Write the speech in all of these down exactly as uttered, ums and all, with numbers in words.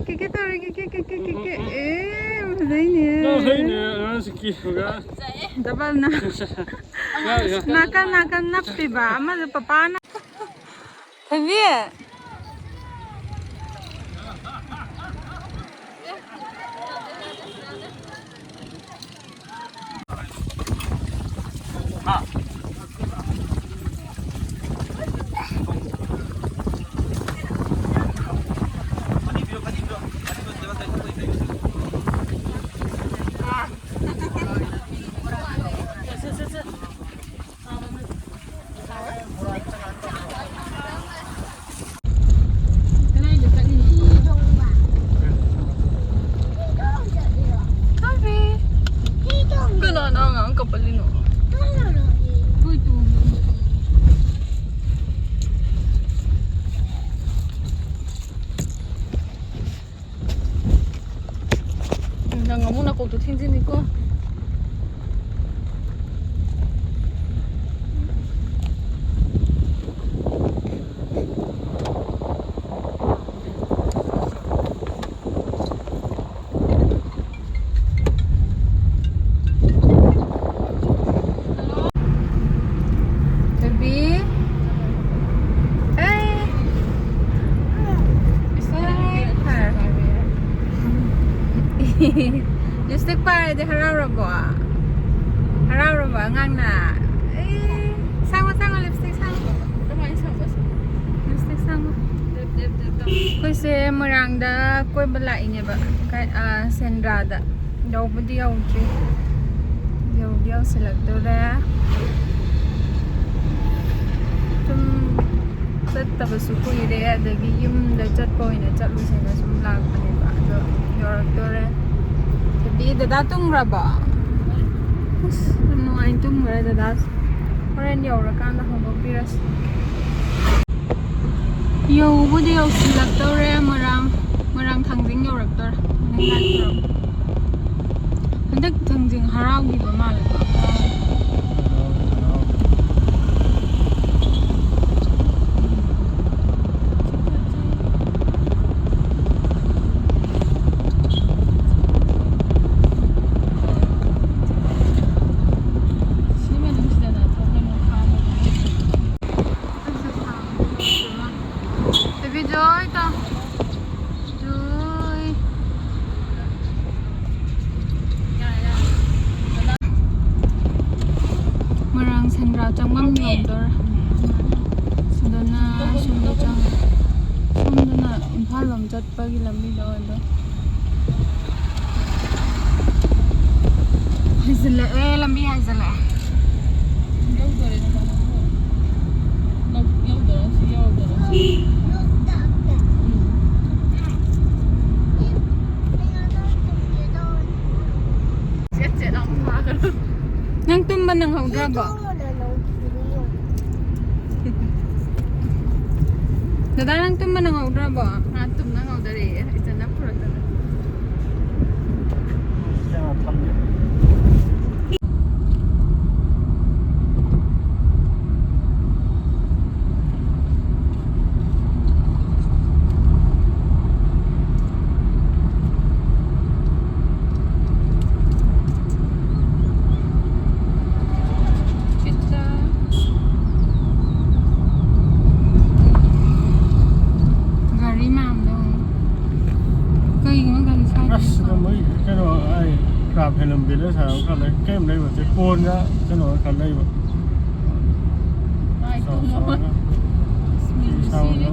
ꯀꯦ ꯀꯦ ꯇꯧꯔꯦ, ꯀꯦ ꯀꯦ ꯀꯦ ꯀꯦ ꯀꯦ ꯀꯦ꯫ ꯑꯦ, ꯐꯖꯩꯅꯦ꯫ ꯅꯪ ꯍꯩꯅꯦ, ꯑꯉꯥꯡꯁꯤ ꯀꯤꯕꯒ꯫ ꯗꯕꯜꯅ꯫ ꯌꯥ, ꯌꯥ꯫ ꯅꯥꯀꯟ ꯅꯥꯀꯟ ꯅꯞꯄꯤꯕ ꯑꯃꯗꯨ ꯄꯄꯥꯅ꯫ ꯊꯣꯏꯕꯤ꯫ ꯀꯅꯥꯅ ꯑꯉꯥꯡ ꯀꯞꯄꯜꯂꯤꯅꯣ? ꯅꯪ ꯑꯃꯨꯛ ꯅꯀꯣꯛꯇꯣ ꯊꯤꯡꯖꯤꯟꯅꯤꯀꯣ꯫ Baby. Hey. Lipstick ꯄꯥꯏꯔꯦ꯫ Lipstick ꯄꯥꯏꯔꯗꯤ ꯍꯔꯥꯎꯔꯕꯣ? ꯍꯔꯥꯎꯔꯕꯣ ꯑꯉꯥꯡꯅ? ꯑꯦ, ꯁꯪꯉꯣ, ꯁꯪꯉꯣ, lipstick ꯁꯪꯉꯣ꯫ ꯀꯃꯥꯏꯅ ꯁꯪꯕ? Lipstick ꯁꯪꯉꯣ꯫ ꯑꯩꯈꯣꯏꯁꯦ ꯃꯣꯏꯔꯥꯡꯗ ꯀꯣꯏꯕ ꯂꯥꯛꯏꯅꯦꯕ, ꯀꯥꯏ-, ꯑ, ꯁꯦꯟꯗ꯭ꯔꯥꯗ꯫ ꯌꯧꯕꯗꯤ ꯌꯧꯗ꯭ꯔꯤ꯫ ꯌꯧꯗꯤ ꯌꯧꯁꯤꯜꯂꯛꯇꯣꯔꯦ꯫ ꯁꯨꯝ ꯆꯠꯇꯕꯁꯨ ꯀꯨꯏꯔꯦ, ꯑꯗꯒꯤ ꯌꯨꯝꯗ ꯆꯠꯄ ꯑꯣꯏꯅ ꯆꯠꯂꯨꯁꯦꯅ ꯁꯨꯝ ꯂꯥꯛꯄꯅꯦꯕ꯫ ꯑꯗꯣ ꯌꯧꯔꯛꯇꯣꯔꯦ꯫ ꯕꯦꯕꯤ, ꯗꯗꯥ ꯇꯨꯝꯈ꯭ꯔꯕꯣ? ꯑꯁ, ꯌꯥꯝ ꯅꯨꯡꯉꯥꯏꯅ ꯇꯨꯝꯈ꯭ꯔꯦ ꯗꯗꯥꯁꯦ꯫ ꯍꯣꯔꯦꯟ ꯌꯧꯔꯀꯥꯟꯗ ꯍꯧꯗꯣꯛꯄꯤꯔꯁꯤ꯫ ꯌꯧꯕꯨꯗꯤ ꯌꯧꯁꯤꯜꯂꯛꯇꯧꯔꯦ, ꯃꯣꯏꯔꯥꯡ, ꯃꯣꯏꯔꯥꯡ ꯊꯥꯡꯖꯤꯡ ꯌꯧꯔꯛꯇꯧꯔꯦ꯫ ꯃꯅꯤꯡ ꯂꯥꯏ ꯈꯨꯔꯨꯝ꯫ ꯍꯟꯗꯛ ꯊꯥꯡꯖꯤꯡ ꯍꯔꯥꯎꯈꯤꯕ ꯃꯥꯜꯂꯦꯀꯣ꯫ ꯇꯥ꯫ ꯖꯣꯏ꯫ ꯃꯣꯏꯔꯥꯡ ꯁꯦꯟꯗ꯭ꯔꯥ ꯆꯪꯐꯝ ꯌꯧꯗꯣꯔꯦ꯫ ꯁꯤꯗꯅ ꯁꯣꯝꯗ ꯆꯪꯉꯦ꯫ ꯁꯣꯝꯗꯅ ꯏꯝꯐꯥꯜ ꯂꯣꯝ ꯆꯠꯄꯒꯤ ꯂꯝꯕꯤꯗꯣ ꯑꯣꯏꯗꯣꯏ꯫ ꯍꯥꯏꯖꯤꯜꯂꯛꯑꯦ, ꯂꯝꯕꯤ ꯍꯥꯏꯖꯤꯜꯂꯛꯑꯦ꯫ ꯌꯧꯗꯣꯔꯦ ꯅꯃꯥꯟꯅꯕ꯫ ꯌꯧꯗꯣꯔꯦ, ꯁꯤ ꯌꯧꯗꯣꯔꯦ꯫ ꯎꯝ꯫ ꯆꯦꯠ ꯆꯦꯠ ꯂꯥꯎꯅ ꯊꯥꯒꯠꯂꯨ꯫ ꯅꯪ ꯇꯨꯝꯕ ꯅꯪꯍꯧꯗ꯭ꯔꯕꯣ? ꯗꯗꯥ, ꯅꯪ ꯇꯨꯝꯕ ꯅꯪꯍꯧꯗ꯭ꯔꯕꯣ? ꯃꯥ ꯇꯨꯝ ꯅꯪꯍꯧꯗꯔꯦꯌꯦ, ꯏꯆꯟꯅ ꯄꯨꯔꯛꯇꯅ꯫ ꯒꯥꯔꯤ ꯃꯌꯥꯝꯗꯣ꯫ ꯀꯩꯒꯤꯅꯣ ꯒꯥꯔꯤ ꯁ꯭ꯋꯥꯏꯗ ꯑꯁ, ꯁꯤꯗ ꯃꯣꯏ ꯀꯩꯅꯣ, ꯑꯩ ꯀ꯭ꯔꯥꯐ ꯍꯦꯂꯝ ꯕꯤꯂꯦꯖ ꯍꯥꯏꯕ ꯈꯔ ꯂꯩ꯫ ꯀꯩꯝ ꯂꯩꯕ ꯅꯠꯇꯦ꯫ ꯀꯣꯟꯒ ꯀꯩꯅꯣꯒ ꯈꯔ ꯂꯩꯕ꯫ ꯆꯥꯎ ꯆꯥꯎꯅ꯫ ꯐꯤ ꯁꯥꯕꯗꯣ꯫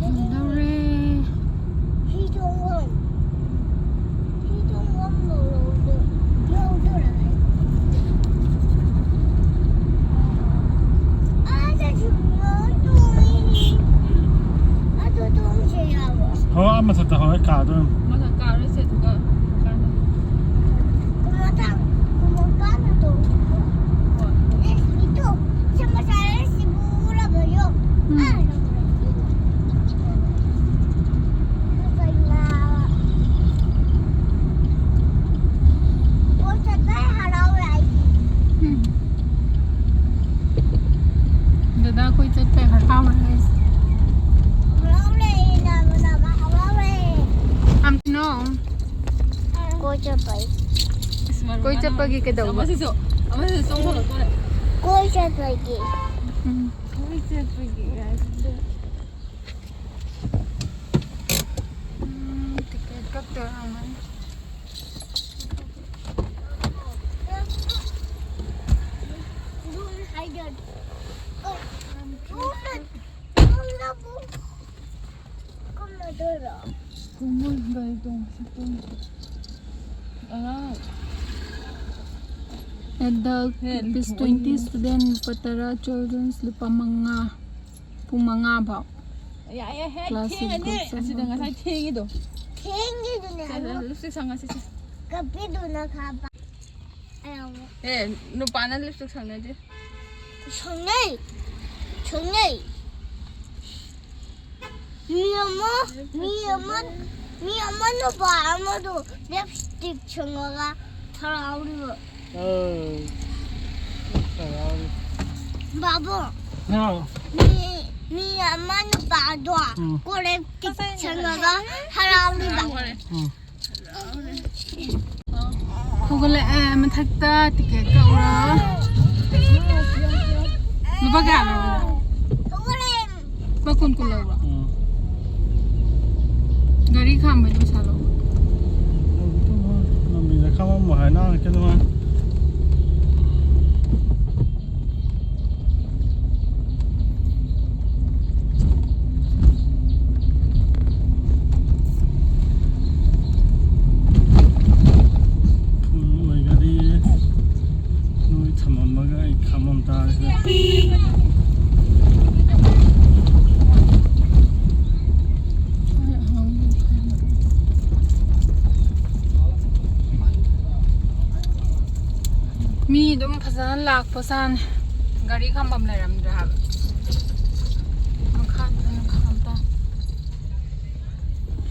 ꯌꯧꯗꯧꯔꯦ꯫ ꯍꯤ ꯇꯣꯡꯐꯝ꯫ ꯍꯤ ꯇꯣꯡꯐꯝ ꯌꯧꯗꯣꯔꯦ꯫ ꯑꯥꯗꯁꯨ ꯇꯣꯡꯉꯤꯅꯤ꯫ ꯑꯗꯨ ꯇꯣꯡꯁꯦ ꯌꯥꯕ꯭ꯔꯣ? ꯍꯣꯏ, ꯑꯥ ꯃꯊꯛꯇ ꯍꯣꯔꯦꯟ ꯀꯥꯗꯣꯏꯅꯤ꯫ ꯃꯊꯛ ꯀꯥꯔꯣꯏꯁꯦ, ꯑꯗꯨꯒ ꯀꯥꯟꯗ꯫ ꯀꯨꯝꯃꯀꯥꯟ-, ꯀꯨꯝꯃꯀꯥꯟꯗ ꯇꯣꯡꯁꯦ꯫ ꯍꯣꯏ꯫ ꯑꯦ, ꯏꯇꯣ, ꯁꯃꯣꯁꯥ ꯂꯩꯔꯦ, ꯁꯤꯕꯨ ꯎꯔꯕ ꯌꯣ꯫ ꯎꯝ꯫ ꯗꯗꯥ ꯀꯣꯏ ꯆꯠꯄꯩ ꯍꯔꯥꯎꯔꯦ ꯍꯥꯏꯁꯦ꯫ ꯀꯣꯏ ꯆꯠꯄꯩ꯫ ꯀꯣꯏ ꯆꯠꯄꯒꯤ ꯀꯩꯗꯧꯕ? ꯑꯃꯁꯤꯁꯨ, ꯑꯃꯁꯤꯁꯨ ꯆꯣꯡꯊꯣꯔꯛꯇꯣꯔꯦ꯫ ꯀꯣꯏ ꯆꯠꯄꯒꯤ꯫ ꯎꯝ꯫ ꯀꯣꯏ ꯆꯠꯄꯒꯤ ꯍꯥꯏꯁꯤꯗ꯫ ꯎꯝ, ꯇꯤꯀꯦꯠ ꯀꯛꯇꯣꯏ ꯑꯣꯏꯔꯝꯒꯅꯤ꯫ ꯀꯨꯝꯃꯗꯣꯏꯔꯣ? ꯀꯨꯝꯃꯣꯏ, ꯒꯥꯔꯤ ꯇꯣꯡꯉꯁꯤ, ꯇꯣꯡꯉꯁꯤ꯫ ꯑꯉꯥꯡ꯫ Adult ꯍꯦ, rupees ꯂꯨꯊꯣꯛꯑꯣ꯫ Twenty, student ꯂꯨꯄꯥ ꯇꯔꯥ, children's ꯂꯨꯄꯥ ꯃꯉꯥ꯫ ꯄꯨꯡ ꯃꯉꯥ ꯐꯥꯎ꯫ ꯌꯥꯏ, ꯌꯥꯏ, ꯍꯦ, class ꯊꯦꯡꯉꯅꯤ꯫ ꯌꯦꯡꯕ ꯑꯁꯤꯗ ꯉꯁꯥꯏ ꯊꯦꯡꯉꯤꯗꯣ꯫ ꯊꯦꯡꯉꯤꯗꯨꯅꯦ꯫ ꯁꯦ, ꯁꯦ, ꯑꯃꯨꯛ lipstick ꯁꯪꯉꯁꯤ, ꯁꯦ꯫ ꯀꯞꯄꯤꯗꯨꯅ ꯈꯥꯕ꯫ ꯑꯩ ꯑꯃꯨꯛ꯫ ꯑꯦ, ꯅꯨꯄꯥꯅ lipstick ꯁꯪꯅꯗꯦ꯫ ꯁꯪꯅꯩ꯫ ꯁꯪꯅꯩ꯫ ꯃꯤ ꯑꯃ, ꯃꯤ ꯑꯃ, ꯃꯤ ꯑꯃ ꯅꯨꯄꯥ ꯑꯃꯗꯣ lipstick ꯁꯪꯉꯒ ꯍꯔꯥꯎꯔꯤꯕ꯫ ꯑꯧ꯫ ꯍꯔꯥꯎꯔꯤ꯫ ꯕꯥꯕꯨ꯫ ꯍꯥꯎ꯫ ꯃꯤ, ꯃꯤ ꯑꯃ ꯅꯨꯄꯥꯗꯣ ꯎꯝ꯫ ꯀꯣ lipstick ꯁꯪꯉꯒ ꯍꯔꯥꯎꯔꯤꯕ꯫ ꯎꯝ꯫ ꯍꯧꯒꯠꯂꯛꯑꯦ, ꯃꯊꯛꯇ ꯇꯤꯀꯦꯠ ꯀꯛꯎꯔ꯫ ꯂꯨꯄꯥ ꯀꯌꯥ ꯂꯧꯔꯤꯅꯣ? ꯂꯨꯄꯥ ꯀꯨꯟ ꯀꯨꯟ ꯂꯧꯕ꯭ꯔꯣ? ꯎꯝ꯫ ꯒꯥꯔꯤ ꯈꯥꯝꯕꯩꯗꯤ ꯄꯩꯁꯥ ꯂꯧꯕ꯭ꯔꯣ? ꯂꯝꯕꯤꯗ ꯈꯥꯝꯃꯝꯃꯣ ꯍꯥꯏꯅ ꯀꯩꯅꯣ꯫ ꯎꯝ, ꯃꯣꯏ ꯒꯥꯔꯤ ꯅꯣꯏ ꯊꯝꯃꯝꯃꯒ ꯑꯩ ꯈꯥꯝꯃꯝ ꯇꯥꯔꯦ꯫ ꯃꯤ ꯑꯗꯨꯝ ꯐꯖꯅ ꯂꯥꯛꯄ ꯁꯥꯅꯤ꯫ ꯒꯥꯔꯤ ꯈꯥꯝꯐꯝ ꯂꯩꯔꯝꯗ꯭ꯔꯦ ꯍꯥꯏꯕ꯫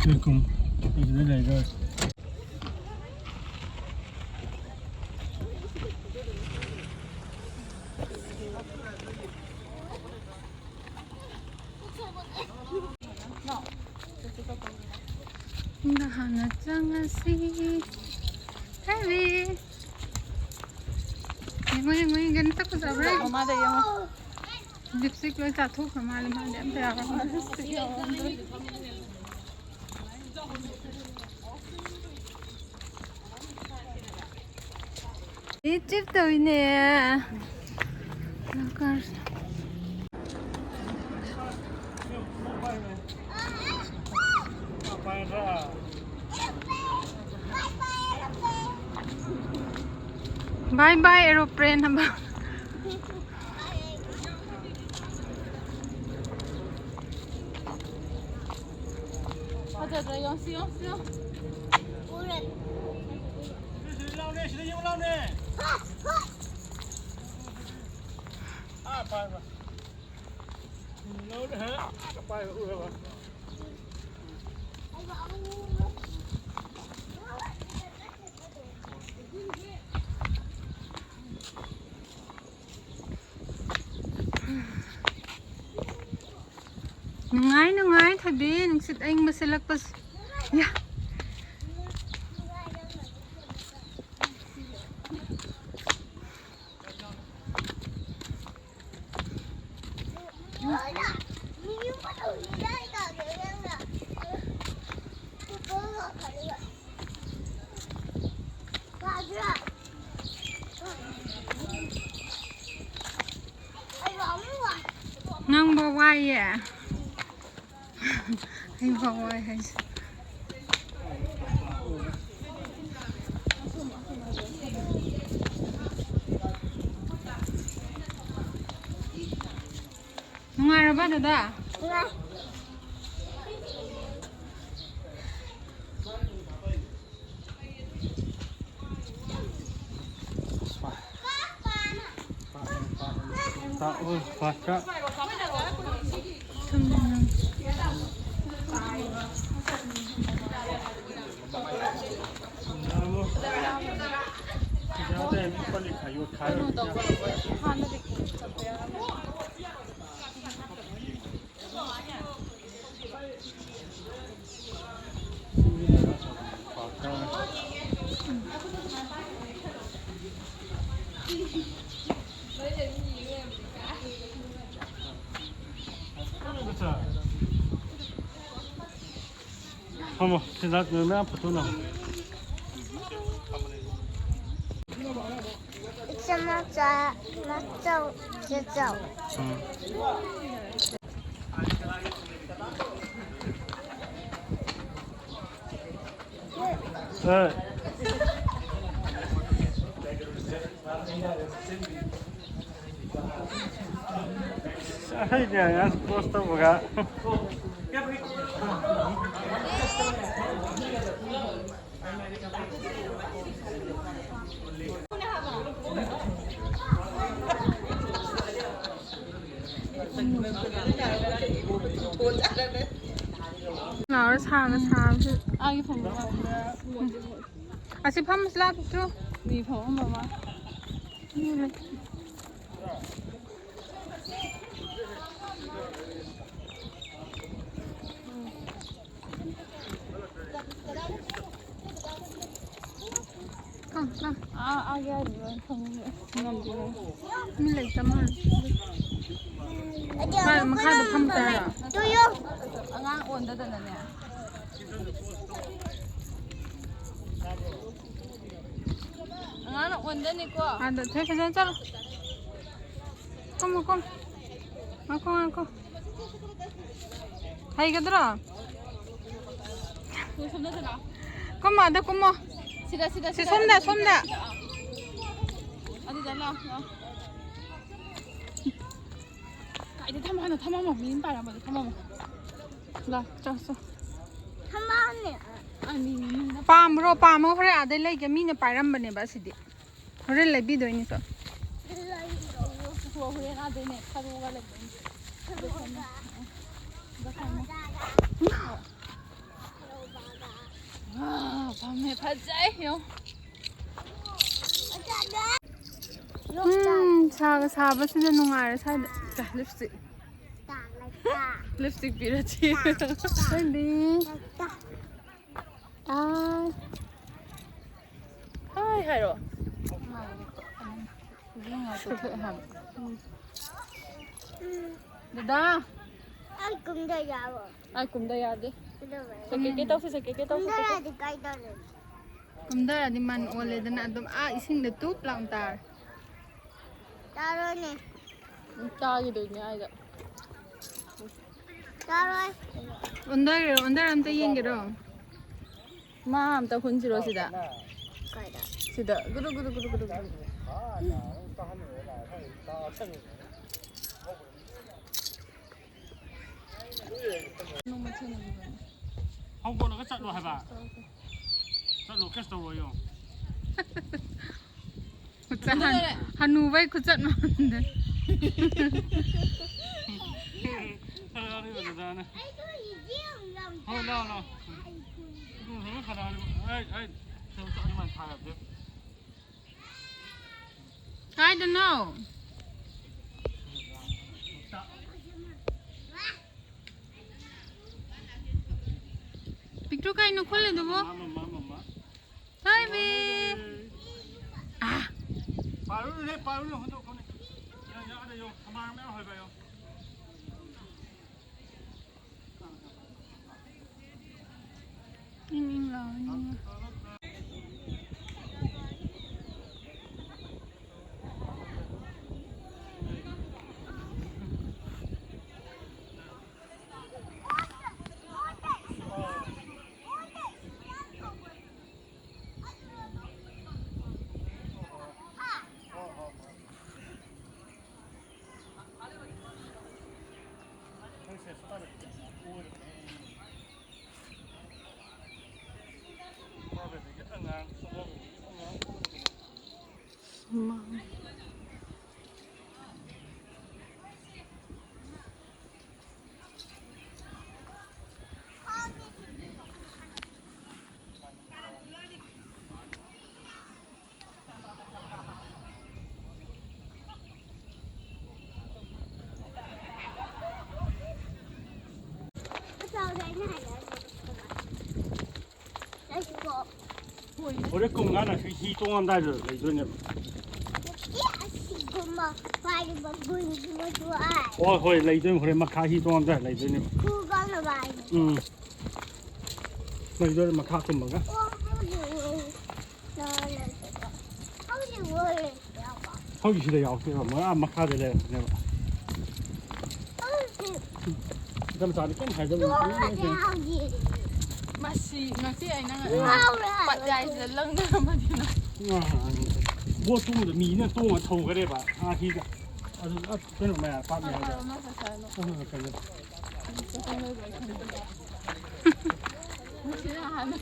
ꯂꯩꯀꯨꯝ꯫ ꯑꯗꯨꯗ ꯂꯩꯔꯣꯏ꯫ ꯌꯨꯝꯗ ꯍꯥꯟꯅ ꯆꯪꯉꯁꯤ꯫ ꯍꯦꯕꯤ꯫ ꯌꯦꯡꯉꯣ, ꯌꯦꯡꯉꯣ, ꯌꯦꯡꯉꯣ, ꯀꯩꯅꯣ ꯇꯧ ꯐꯖꯕ꯭ꯔꯥ? ꯃꯃꯥꯗ ꯌꯦꯡꯉꯣ꯫ ꯂꯤꯞꯁꯇꯤꯛ ꯂꯣꯏ ꯆꯥꯊꯣꯛꯈ꯭ꯔ ꯃꯥꯜꯂꯦ, ꯃꯥꯗꯤ ꯑꯝꯇ ꯌꯥꯎꯔꯝꯃꯔꯣꯏ꯫ ꯑꯦ, ꯆꯤꯞ ꯇꯧꯏꯅꯦ꯫ ꯗꯔꯀꯥꯔ꯫ Bye bye aeroplane ꯍꯥꯏꯕ꯫ ꯐꯖꯗ꯭ꯔꯥ? ꯌꯦꯡꯉꯣ, ꯁꯤ ꯌꯦꯡꯉꯣ, ꯁꯤ ꯌꯦꯡꯉꯣ꯫ ꯎꯔꯦ꯫ ꯁꯤꯗ ꯌꯦꯡꯉꯨ ꯂꯥꯎꯅꯦ, ꯁꯤꯗ ꯌꯦꯡꯉꯨ ꯂꯥꯎꯅꯦ꯫ ꯑꯥ, ꯄꯥꯏꯕ꯫ ꯂꯧꯔꯦ, ꯍꯥ? ꯑꯥ, ꯄꯥꯏꯕ ꯎꯔꯕ? ꯅꯨꯡꯉꯥꯏ, ꯅꯨꯡꯉꯥꯏ, ꯊꯣꯏꯕꯤ, ꯅꯨꯡꯁꯤꯠ ꯑꯏꯪꯕ ꯁꯤꯠꯂꯛꯄꯁꯦ꯫ ꯌꯥ꯫ ꯅꯪꯕꯨ ꯋꯥꯏꯌꯦ? ꯑꯩ ꯐꯥꯎ ꯋꯥꯏ ꯍꯥꯏꯁꯦ꯫ ꯅꯨꯡꯉꯥꯏꯔꯕ, ꯗꯗꯥ? ꯅꯨꯡꯉꯥꯏ꯫ ꯄꯥꯛ, ꯄꯥꯛ, ꯄꯥꯛ, ꯄꯥꯛ꯫ ꯊꯝꯃꯦ ꯅꯪ꯫ ꯐꯝꯃꯣ, ꯁꯤꯗ ꯃꯌꯥꯝ ꯐꯣꯇꯣ ꯅꯝꯃꯣ꯫ ꯏꯆꯦ ꯃꯆꯥ, ꯃꯆꯧ, ꯆꯦꯆꯧ꯫ ꯎꯝ꯫ ꯍꯣꯏ꯫ ꯑꯁ, ꯑꯩꯗꯤ ꯑꯉꯥꯡ ꯄꯣꯁ ꯇꯧꯕꯒ꯫ ꯂꯥꯎꯔ ꯁꯥꯒ ꯁꯥꯕꯁꯤꯗ꯫ ꯑꯩꯒꯤ ꯐꯣꯟꯗꯣ ꯌꯥꯗꯦ꯫ ꯑꯁꯤ ꯐꯝꯃꯁꯤ ꯂꯥꯛꯇ꯭ꯔꯣ? ꯃꯤ ꯐꯝꯃꯝꯕ ꯃꯥ꯫ ꯃꯤ ꯂꯩ꯫ ꯀꯝ, ꯀꯝ꯫ ꯑꯥ, ꯑꯥ, ꯌꯥꯔꯤ, ꯂꯣꯏ ꯈꯪꯉꯦ꯫ ꯉꯝꯗꯦ, ꯉꯝꯗꯦ꯫ ꯃꯤ ꯂꯩꯇ ꯃꯥꯜꯂꯦ꯫ ꯃꯈꯥ-, ꯃꯈꯥꯗ ꯐꯝ ꯇꯥꯔꯦ꯫ ꯑꯉꯥꯡ ꯑꯣꯟꯗꯗꯅꯅꯦ꯫ ꯑꯉꯥꯡꯅ ꯑꯣꯟꯗꯅꯤꯀꯣ꯫ ꯑꯥꯗ, ꯊꯣꯏ, ꯐꯖꯅ ꯆꯠꯂꯣ꯫ ꯀꯨꯝꯃꯣ, ꯀꯨꯝꯃꯣ꯫ ꯉꯥꯏꯈꯣ, ꯉꯥꯏꯈꯣ꯫ ꯍꯩꯒꯗ꯭ꯔꯣ? ꯁꯣꯝꯗ ꯆꯠꯂꯣ꯫ ꯀꯨꯝꯃꯣ, ꯑꯗ ꯀꯨꯝꯃꯣ꯫ ꯁꯤꯗ, ꯁꯤꯗ, ꯁꯤ ꯁꯤꯗ, ꯁꯣꯝꯗ, ꯁꯤꯗ, ꯁꯣꯝꯗ꯫ ꯁꯤꯗ, ꯑꯥ꯫ ꯑꯗꯨꯗ ꯂꯥꯛꯑꯣ, ꯂꯥꯛꯑꯣ꯫ ꯀꯥꯏꯗ ꯊꯝꯃꯣ ꯍꯥꯏꯅꯣ? ꯊꯝꯃꯝꯃꯣ꯫ ꯃꯤ ꯑꯃ ꯄꯥꯏꯔꯝꯕꯗꯣ ꯊꯝꯃꯝꯃꯣ꯫ ꯂꯥꯛꯑꯣ, ꯆꯪꯉꯣ, ꯆꯪꯉꯣ꯫ ꯊꯝꯃꯝꯃꯦ꯫ ꯑꯥ, ꯃꯤ, ꯃꯤ, ꯃꯤ꯫ ꯄꯥꯝꯕ꯭ꯔꯣ? ꯄꯥꯝꯃꯒ ꯍꯣꯔꯦꯟ ꯑꯥꯗꯩ ꯂꯩꯒꯦ꯫ ꯃꯤꯅ ꯄꯥꯏꯔꯝꯕꯅꯦꯕ ꯑꯁꯤꯗꯤ꯫ ꯍꯣꯔꯦꯟ ꯂꯩꯕꯤꯗꯣꯏꯅꯤꯀꯣ꯫ ꯍꯣ-, ꯍꯣꯔꯦꯟ ꯑꯥꯗꯩꯅꯦ, ꯊꯔꯣꯒ ꯂꯩꯗꯣꯏꯅꯤ꯫ ꯊꯔꯣꯒ꯫ ꯊꯔꯣꯒ꯫ ꯊꯔꯣꯒ꯫ ꯋꯥ, ꯐꯝꯃꯦ, ꯐꯖꯩ, ꯌꯦꯡꯉꯣ꯫ ꯎꯝ, ꯁꯥꯒ ꯁꯥꯕꯁꯤꯗ ꯅꯨꯡꯉꯥꯏꯔꯦ ꯁ꯭ꯋꯥꯏꯗ꯫ ꯂꯤꯞꯁꯇꯤꯛ꯫ ꯂꯤꯞꯁꯇꯤꯛ ꯄꯤꯔꯛꯁꯤ꯫ ꯈꯪꯗꯦ꯫ ꯑꯥꯏ꯫ ꯑꯥꯏ ꯍꯥꯏꯔꯣ꯫ ꯗꯗꯥ꯫ ꯑꯩ ꯀꯨꯝꯗ ꯌꯥꯔꯣ? ꯑꯩ ꯀꯨꯝꯗ ꯌꯥꯗꯦ꯫ ꯀꯩꯗꯧꯕꯩ? ꯁꯦꯀꯦꯀꯦ ꯇꯧꯁꯤ, ꯁꯦꯀꯦꯀꯦ ꯇꯧꯁꯤ, ꯁꯦꯀꯦꯀꯦ꯫ ꯀꯨꯝꯗꯔꯗꯤ ꯀꯥꯏ ꯇꯧꯗꯣꯏꯅꯣ? ꯀꯨꯝꯗꯔꯗꯤ ꯃꯟ ꯑꯣꯜꯂꯦꯗꯅ ꯑꯗꯨꯝ ꯑꯥ ꯏꯁꯤꯡꯗ ꯇꯨꯞ ꯂꯥꯎꯅ ꯇꯥꯔꯦ꯫ ꯇꯥꯔꯣꯏꯅꯦ꯫ ꯎꯝ, ꯇꯥꯈꯤꯗꯣꯏꯅꯦ ꯍꯥꯏꯗ꯫ ꯇꯥꯔꯣꯏ꯫ ꯑꯣꯟꯊꯔꯣ, ꯑꯣꯟꯊꯔ ꯑꯝꯇ ꯌꯦꯡꯒꯦꯔꯣ? ꯃꯥ ꯑꯝꯇ ꯍꯨꯟꯁꯤꯔꯣ ꯁꯤꯗ? ꯀꯥꯏꯗ? ꯁꯤꯗ꯫ ꯒꯨꯔꯨ, ꯒꯨꯔꯨ, ꯒꯨꯔꯨ, ꯒꯨꯔꯨ, ꯒꯨꯔꯨ꯫ ꯍꯧꯒꯠꯂꯒ ꯆꯠꯂꯣ ꯍꯥꯏꯕ꯫ ꯆꯠꯂꯣ, ꯀꯩꯁꯨ ꯇꯧꯔꯣꯏꯌꯣ꯫ ꯈꯨꯠꯆꯠ ꯍꯟ-, ꯍꯅꯨꯕꯩ ꯈꯨꯠꯆꯠ ꯃꯥꯟꯗ꯫ ꯍꯣꯏ, ꯂꯥꯛꯑꯣ, ꯂꯥꯛꯑꯣ꯫ ꯎꯝ, ꯍꯣꯏ, ꯈꯔ ꯑꯗꯨꯝ-, ꯑꯩ, ꯑꯩ, ꯑꯗꯨꯃꯥꯏꯅ ꯊꯥꯔꯕꯗꯤ꯫ ꯀꯥꯏꯗꯅꯣ? ꯄꯤꯛꯇ꯭ꯔꯨ ꯀꯩꯅꯣ ꯈꯨꯜꯂꯤꯗꯨꯕꯨ? ꯃꯃꯥ, ꯃꯃꯥ, ꯃꯃꯥ꯫ ꯊꯣꯏꯕꯤ꯫ ꯑꯥ꯫ ꯄꯥꯏꯔꯨꯅꯨꯍꯦ, ꯄꯥꯏꯔꯨꯅꯨ, ꯍꯨꯟꯗꯣꯛꯈꯣꯅꯦ꯫ ꯌꯥ-, ꯌꯥꯗꯦ, ꯌꯣ꯫ ꯁꯨꯃꯥꯡ ꯃꯌꯥꯝ ꯍꯣꯏꯕ, ꯌꯣ꯫ ꯏꯪ ꯏꯪ ꯂꯥꯎꯋꯦ, ꯏꯪ ꯏꯪ꯫ ꯍꯣꯔꯦꯟ ꯀꯨꯝ ꯀꯥꯟꯗ ꯁꯤ ꯍꯤ ꯇꯣꯡꯉꯝꯗꯥꯏꯗ ꯂꯩꯗꯣꯏꯅꯦꯕ꯫ ꯑꯦ, ꯑꯁꯤꯒꯨꯝꯕ ꯄꯥꯏꯔꯤꯕ ꯒꯨꯟꯒꯤ ꯃꯆꯨ ꯑꯥꯏ꯫ ꯍꯣꯏ, ꯍꯣꯏ, ꯂꯩꯗꯣꯏꯅꯤ꯫ ꯍꯣꯔꯦꯟ ꯃꯈꯥ ꯍꯤ ꯇꯣꯡꯉꯝꯗꯥꯏ ꯂꯩꯗꯣꯏꯅꯦꯕ꯫ ꯈꯨꯒꯪꯅ ꯄꯥꯏꯔꯤ꯫ ꯎꯝ꯫ ꯂꯩꯗꯣꯏꯅꯤ ꯃꯈꯥ ꯀꯨꯝꯃꯒ꯫ ꯑꯣ, ꯍꯧꯖꯤꯛ ꯑꯣꯏꯔꯦ꯫ ꯍꯧꯖꯤꯛ ꯑꯣꯏꯔꯦ꯫ ꯍꯧꯖꯤꯛ ꯁꯤꯗ ꯌꯥꯎꯔꯛꯇꯦꯕ꯫ ꯃꯣꯏ ꯑꯥ ꯃꯈꯥꯗ ꯂꯩꯔꯛꯄꯅꯦꯕ꯫ ꯍꯧꯖꯤꯛ꯫ ꯏꯆꯝꯆꯥꯗꯤ ꯀꯩꯝ ꯍꯥꯏꯗꯕꯅꯤ꯫ ꯇꯨꯃꯤꯟ ꯂꯩꯈ꯭ꯔꯦ꯫ ꯃꯁꯤ ꯉꯁꯤ ꯑꯩꯅ ꯉꯥꯎꯔꯦ ꯍꯥꯏꯕ꯫ ꯄꯠ ꯌꯥꯏꯁꯤꯗ ꯂꯪꯅꯔꯝꯃꯗꯤꯅ꯫ ꯕꯣꯠ ꯇꯣꯡꯕꯗ ꯃꯤꯅ ꯇꯣꯡꯉ ꯊꯧꯈ꯭ꯔꯦꯕ꯫ ꯑꯥ ꯍꯤꯗ꯫ ꯑꯗꯨ ꯑ ꯀꯩꯅꯣ ꯃꯌꯥ ꯄꯥꯛ ꯃꯌꯥꯗ꯫ ꯑꯃ ꯐꯖꯅ꯫ ꯑꯃ ꯐꯖꯅ꯫ ꯃꯁꯤꯅ ꯑꯍꯥꯟꯕ꯫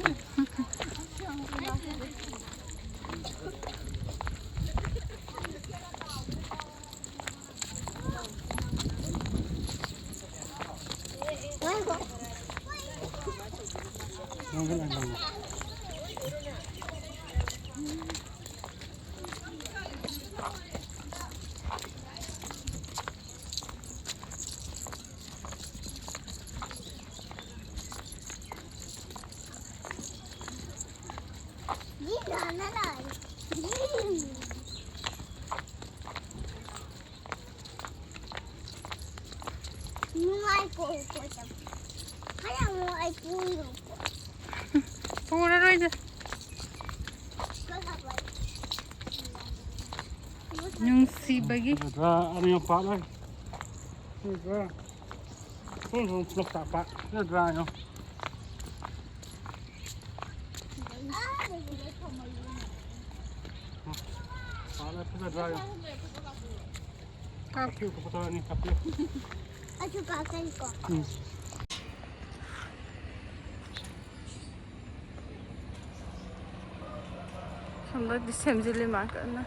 ꯅꯨꯡꯉꯥꯏꯀꯣ, ꯀꯣꯏ ꯆꯠꯄ꯫ ꯈꯔ ꯑꯃꯨꯛ ꯑꯩ ꯄꯨꯔꯣꯀꯣ꯫ ꯄꯨꯔꯔꯣꯏꯗ꯫ ꯀꯣꯏ ꯆꯠꯄ꯫ ꯅꯨꯡꯁꯤꯕꯒꯤ꯫ ꯑꯗꯨꯗ ꯑꯅꯤ ꯄꯥꯛ ꯂꯩ꯫ ꯑꯗꯨꯗ ꯁꯨꯝ ꯁꯨꯝ ꯂꯣꯛꯇꯥꯛ ꯄꯥꯠ꯫ ꯑꯗꯨꯗ ꯌꯦꯡꯉꯣ꯫ ꯄꯥꯠ ꯂꯩ, ꯐꯖꯗ꯭ꯔꯥ ꯌꯦꯡꯉꯣ꯫ ꯀꯥꯞꯄꯤꯌꯨ, ꯀꯥꯞꯄꯤꯌꯨ꯫ ꯑꯩꯁꯨ ꯀꯥꯞꯀꯅꯤꯀꯣ꯫ ꯎꯝ꯫ ꯁꯣꯝꯗꯗꯤ ꯁꯦꯝꯖꯤꯜꯂꯤ ꯃꯥ ꯀꯟꯅ꯫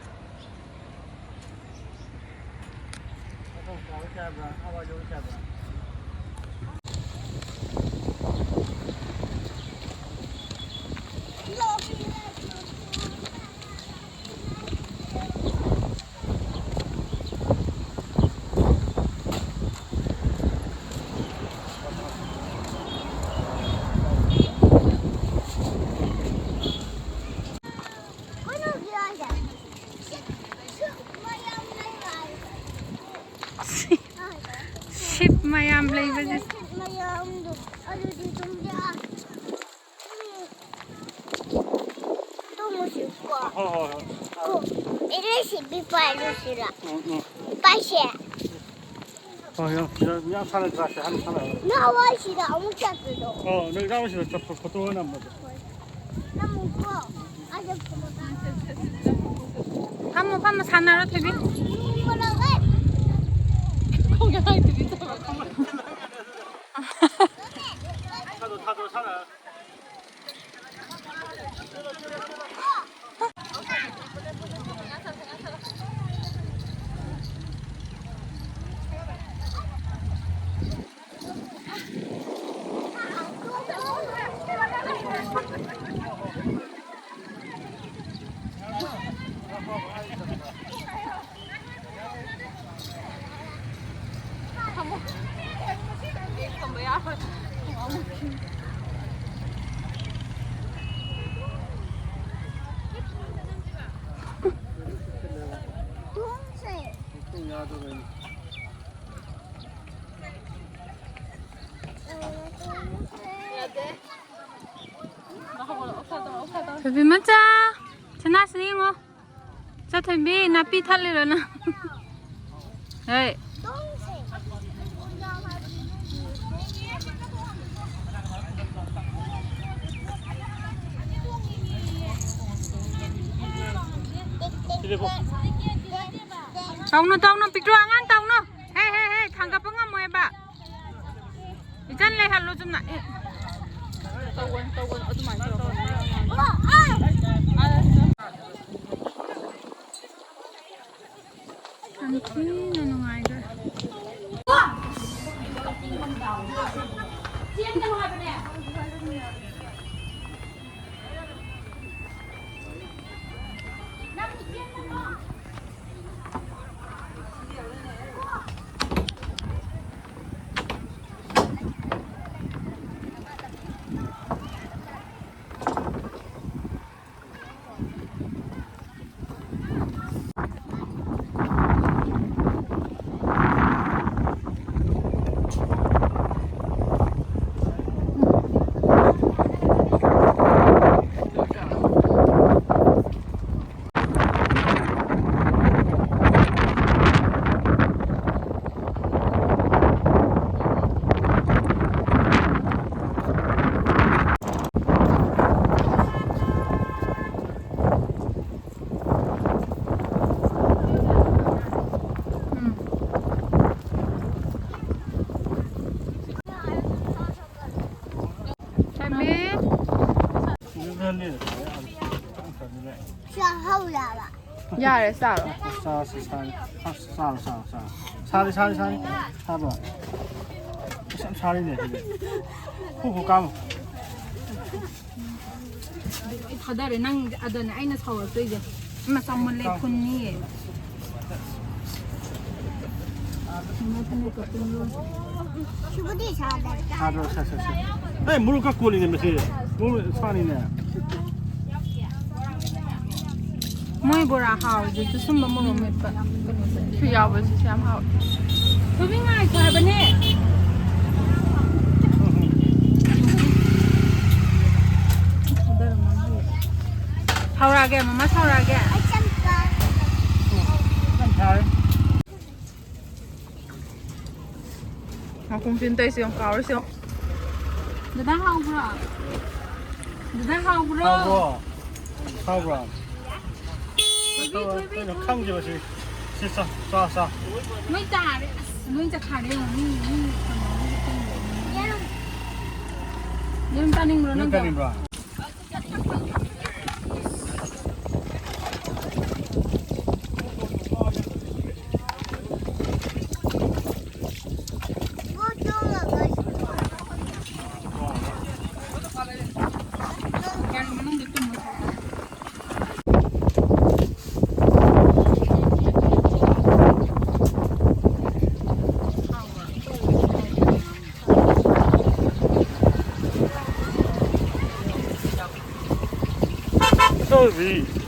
ꯃꯌꯥꯝ ꯂꯩꯕꯁꯦ꯫ ꯃꯌꯥꯝꯗꯣ ꯑꯗꯨꯗꯤ ꯑꯗꯨꯝ ꯌꯥ-, ꯇꯨꯝꯃꯨꯁꯤꯀꯣ꯫ ꯍꯣꯏ, ꯍꯣꯏ, ꯍꯣꯏ꯫ ꯀꯣ, ꯏꯔꯦꯁꯤꯕꯤ ꯄꯥꯏꯔꯨꯁꯤꯔꯥ? ꯎꯝ, ꯎꯝ꯫ ꯄꯥꯏꯁꯦ꯫ ꯍꯣꯏ, ꯌꯥꯝ, ꯌꯥꯝ, ꯌꯥꯝ ꯁꯥꯟꯅꯗ꯭ꯔꯥꯁꯦ, ꯍꯥꯟꯅ ꯁꯥꯟꯅꯔꯣ꯫ ꯅꯍꯥꯟꯋꯥꯏ ꯁꯤꯗ ꯑꯃꯨꯛ ꯆꯠꯄꯗꯣ꯫ ꯑꯣ, ꯅꯣꯏ ꯏꯅꯥꯎꯁꯤꯗ ꯆꯠꯄ ꯐꯣꯇꯣ ꯅꯝꯕꯗꯣ꯫ ꯐꯝꯃꯣ, ꯐꯝꯃꯣ, ꯁꯥꯟꯅꯔꯣ, ꯊꯣꯏꯕꯤ꯫ ꯊꯥꯗꯣꯛ, ꯊꯥꯗꯣꯛ, ꯁꯥꯟꯅꯔꯣ꯫ ꯊꯣꯏꯕꯤ ꯃꯆꯥ, ꯁꯅꯥꯁꯤꯅ ꯌꯦꯡꯉꯣ꯫ ꯆꯠꯊꯣꯏꯕꯤ, ꯅꯥꯄꯤ ꯊꯠꯂꯤꯔꯣ ꯅꯪ? ꯍꯣꯏ꯫ ꯇꯧꯅꯨ, ꯇꯧꯅꯨ, ꯄꯤꯛꯇ꯭ꯔꯨ ꯑꯉꯥꯡ ꯇꯧꯅꯨ꯫ ꯍꯦ, ꯍꯦ, ꯍꯦ, ꯊꯥꯡꯒꯠꯄ ꯉꯝꯃꯣꯏꯕ꯫ ꯏꯆꯟ ꯂꯩꯍꯜꯂꯣ ꯆꯨꯝꯅ꯫ ꯑꯦ꯫ ꯇꯧꯒꯅꯨ, ꯇꯧꯒꯅꯨ, ꯑꯗꯨꯃꯥꯏꯅ ꯇꯧꯔꯛꯀꯅꯨ꯫ ꯌꯥꯝ ꯊꯤꯅ ꯅꯨꯡꯉꯥꯏꯈ꯭ꯔꯦ꯫ ꯌꯥꯔꯦ, ꯆꯥꯔꯣ꯫ ꯆꯥꯔꯁꯤ, ꯆꯥꯔꯁꯤ꯫ ꯆꯥꯔꯣ, ꯆꯥꯔꯣ, ꯆꯥꯔꯣ꯫ ꯁꯥꯔꯦ, ꯁꯥꯔꯦ, ꯁꯥꯔꯦ꯫ ꯁꯥꯕ꯭ꯔꯣ? ꯑꯁ, ꯌꯥꯝ ꯁꯥꯔꯤꯅꯦ ꯁꯤꯗꯤ꯫ ꯐꯨ ꯐꯨ ꯀꯥꯝꯃꯨ꯫ ꯑꯩ ꯊꯥꯗꯔꯦ ꯅꯪ꯫ ꯑꯗꯨꯅꯦ ꯑꯩꯅ ꯁꯥꯎꯔꯛꯇꯣꯏꯁꯦ꯫ ꯃꯆꯥ ꯃꯨꯜꯂꯦ ꯐꯨꯟꯅꯤꯌꯦ꯫ ꯁꯤꯕꯨꯗꯤ ꯁꯥꯗ꯭ꯔꯦ꯫ ꯁꯥꯗ꯭ꯔꯣ? ꯁꯥ, ꯁꯥ, ꯁꯥ꯫ ꯑꯦ, ꯃꯣꯔꯣꯛ ꯈꯔ ꯀꯣꯜꯂꯤꯅꯦ ꯃꯁꯤ꯫ ꯃꯣꯔꯣꯛ ꯁꯥꯅꯤꯅꯦ꯫ ꯃꯣꯏ ꯕꯣꯔꯥ ꯍꯥꯎꯔꯤꯗꯨꯁꯨ ꯁꯨꯝꯕ ꯃꯣꯔꯣꯛ ꯃꯦꯠꯄ ꯀꯩꯅꯣꯁꯦ꯫ ꯁꯨ ꯌꯥꯎꯕꯁꯤꯁꯨ ꯌꯥꯝ ꯍꯥꯎꯋꯦ꯫ ꯊꯣꯏꯕꯤ ꯉꯥꯏꯈꯣ ꯍꯥꯏꯕꯅꯦ꯫ ꯁꯥꯎꯔꯛꯑꯒꯦ, ꯃꯃꯥ ꯁꯥꯎꯔꯛꯑꯒꯦ꯫ ꯌꯥꯝ ꯁꯥꯔꯦ꯫ ꯃꯈꯣꯡ ꯇꯤꯟ ꯇꯩꯁꯦ ꯌꯦꯡꯉꯨ, ꯀꯥꯎꯔꯤꯁꯦ ꯌꯦꯡꯉꯨ꯫ ꯗꯗꯥ ꯍꯥꯎꯕ꯭ꯔꯣ? ꯗꯗꯥ ꯍꯥꯎꯕ꯭ꯔꯣ? ꯍꯥꯎꯕ꯭ꯔꯣ? ꯍꯥꯎꯕ꯭ꯔꯣ? ꯊꯣꯏꯕꯤ, ꯊꯣꯏꯕꯤ, ꯀꯩꯅꯣ ꯊꯣꯏꯕꯤ꯫ ꯈꯪꯗꯦꯕ ꯁꯤ꯫ ꯁꯤ ꯆꯥ, ꯆꯥ, ꯆꯥ꯫ ꯂꯣꯏ ꯇꯥꯔꯦ꯫ ꯑꯁ, ꯂꯣꯏ ꯆꯠꯈꯥꯔꯦ ꯌꯦꯡꯉꯣ꯫ ꯃꯤ, ꯃꯤ ꯀꯩꯅꯣ, ꯃꯤ ꯀꯩꯅꯣ꯫ ꯌꯦꯔꯨꯝ꯫ ꯌꯦꯔꯨꯝ ꯆꯥꯅꯤꯡꯕ꯭ꯔꯣ ꯌꯦꯔꯨꯝ ꯅꯪꯁꯨ? ꯆꯥꯅꯤꯡꯕ꯭ꯔꯣ? ꯑꯆꯧꯕꯤ꯫